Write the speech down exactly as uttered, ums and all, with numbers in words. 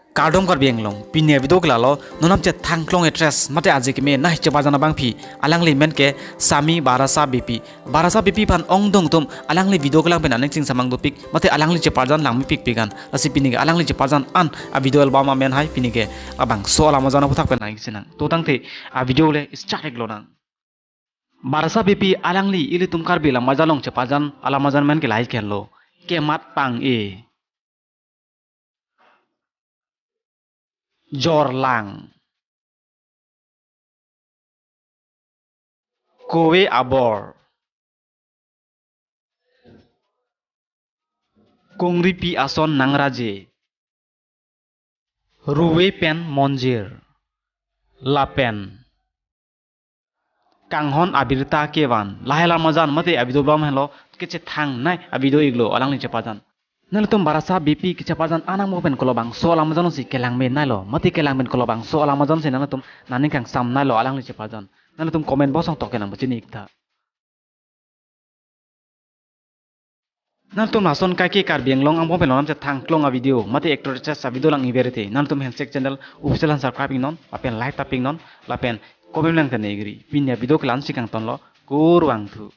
Kardom Karbi Anglong, pini avideo ke lalo, non namchethang klong actress mate aje keme nai cheparjan abangpi, alangli men ke Sami Barasa Beypi. Barasa Beypi aphan ongdung atum alangli video kelang pen aning chingsamang dopik mate alangli cheparjan langmepikpik an. Lasi pini ke alangli cheparjan an avideo album amen hai pini ke labangso alam ajan aphuthak pen nangsinang. To tangte avideo le start ik lonang. Barasa Beypi alangli ilitum Karbi alam ajan along cheparjan alam ajan men ke lahai henlo. Kemat pang-e. Jorlang. Kove abor. Kongripi ason nangraje. Ruve pen monjir. Lapen kanghon abirta kevan. Lahai alam ajan mate avideo bom henlo kechethang nai avideo iglo alangli cheparjan. Nanglitum Barasa Beypi kecheparjan anang mo pen kolobangso alam ajan si kelang me nailo. Mate kelang pen kolobangso alam ajan si nanglitum nangning kangsam nailo alangli cheparjan. Nanglitum comment box along tok kenang bachini iktha. Nanglitum lason kaike Karbi Anglong angbong pen non namchethang klong avideo mate actor actress avideo lang iberete. Nanglitum Handshake channel official an subscribe iknon, lapen like tap iknon, lapen comment lang tene igri. Pini avideo ke la-ansi kangtonlo, kurvangthu.